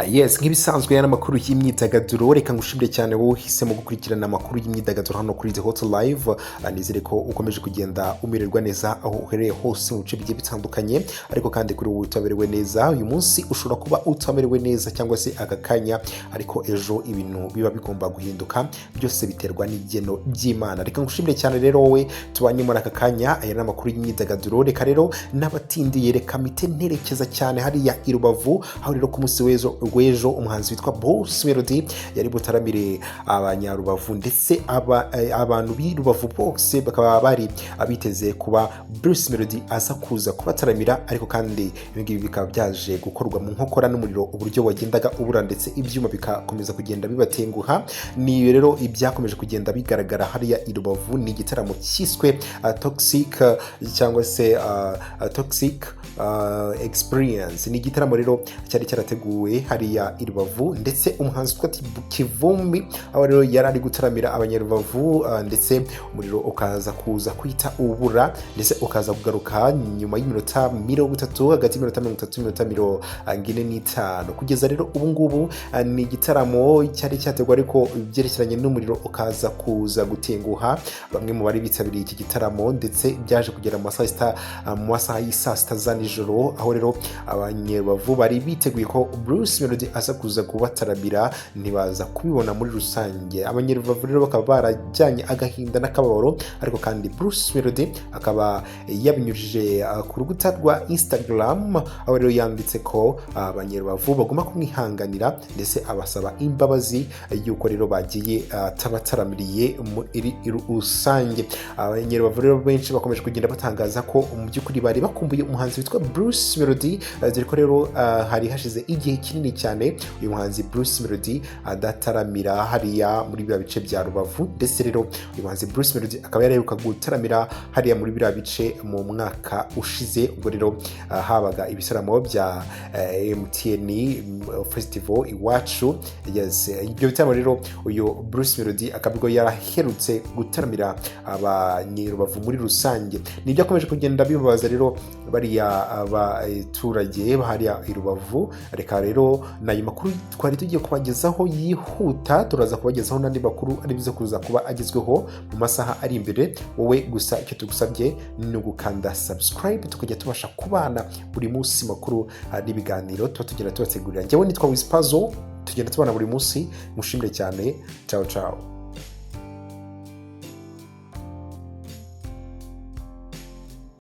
Yes, nk'ibisanzwe aya amakuru y'imyidagaduro. Reka ngushimire cyane wowe uhisemo gukurikirana amakuru y'imyidagaduro hano kuri The Hot Live. Nizere ko ukomeje kugenda umererwa neza aho uherereye hose mu bice bigiye bitandukanye. Ariko kandi kuri wowe utamerewe neza uyu munsi, ushobora kuba utamerewe neza cyangwa se aka kanya, ariko ejo ibintu biba bigomba guhinduka. Byose biterwa n'igeno by'Imana. Reka ngushimire cyane rero wowe tubanye muri aka kanya. Aya ni amakuru y'imyidagaduro. Reka rero n'abatindiye, reka mpite nterekeza cyane hariya i Rubavu, aho rero ku munsi w'ejo umuhanzi witwa Bruce Melody yari butaramire Abanyarubavu, ndetse abantu b'i Rubavu bose bakaba bari biteze kuba Bruce Melody aza kuza kubataramira. Ariko kandi ibi ngibi bikaba byaje gukorwa mu nkokora n'umuriro, uburyo wagendaga ubura ndetse ibyuma bikakomeza kugenda bibatenguha. Ni rero ibyakomeje kugenda bigaragara hariya i Rubavu. Ni igitaramo cyiswe Toxic cyangwa se Toxic Experience. Ni igitaramo rero cyari cyarateguwe hariya i Rubavu, ndetse umuhanzi witwa Kivumbi, aho rero yari ari gutaramira Abanyarubavu, ndetse umuriro ukaza kuza kwita ubura, ndetse ukaza kugaruka nyuma y'iminota 30, hagati y'iminota 30 n'iminota 45. Kugeza rero ubu ngubu, ni igitaramo cyari cyateguwe, ariko ibyerekeranye n'umuriro ukaza kuza gutenguha bamwe mu bari bitabiriye iki gitaramo. Ndetse byaje kugera mu masaha y'i saa 6 za nijoro, aho rero Abanyarubavu bari biteguye ko Bruce Melody aza kuza kubataramira, ntibaza kubibona. Muri rusange Abanyarubavu rero bakaba barajyanye agahinda n'akababaro. Ariko kandi Bruce Melody akaba yabinyujije ku rukuta rwa Instagram, aho rero yanditse ko Abanyarubavu bagomba kumwihanganira, ndetse abasaba imbabazi yuko rero bagiye atabataramiye muri rusange. Abanyarubavu rero benshi bakomeje kugenda batangaza ko mu by'ukuri bari bakumbuye umuhanzi witwa Bruce Melody, dore ko rero hari hashize igihe kinini cyane uyu muhanzi Bruce Melody adataramira hariya muri biriya bice bya Rubavu. Ndetse rero uyu muhanzi Bruce Melody akaba yaraheruka gutaramira hariya muri biriya bice mu mwaka ushize, ubwo rero habaga ibitaramo bya MTN Festival Iwacu. Yes, ibyo bitaramo rero uyu Bruce Melody akaba ubwo yaraherutse gutaramira Abanyerubavu muri rusange. Nibyo akomeje kugenda bibabaza rero bariya abaturage hariya i Rubavu. Reka rero ni ayo makuru twari tugiye kubagezaho yihuta. Turaza kubagezaho n'andi makuru ari buze kuza kuba agezweho mu masaha ari imbere. Wowe gusa icyo tugusabye ni ugukanda subscribe, tukajya tubasha kubana buri munsi makuru n'ibiganiro tuba tugenda tubategurira. Njyewe nitwa Wispazo, tugenda tubana buri munsi. Mushimire cyane. Ciao ciao.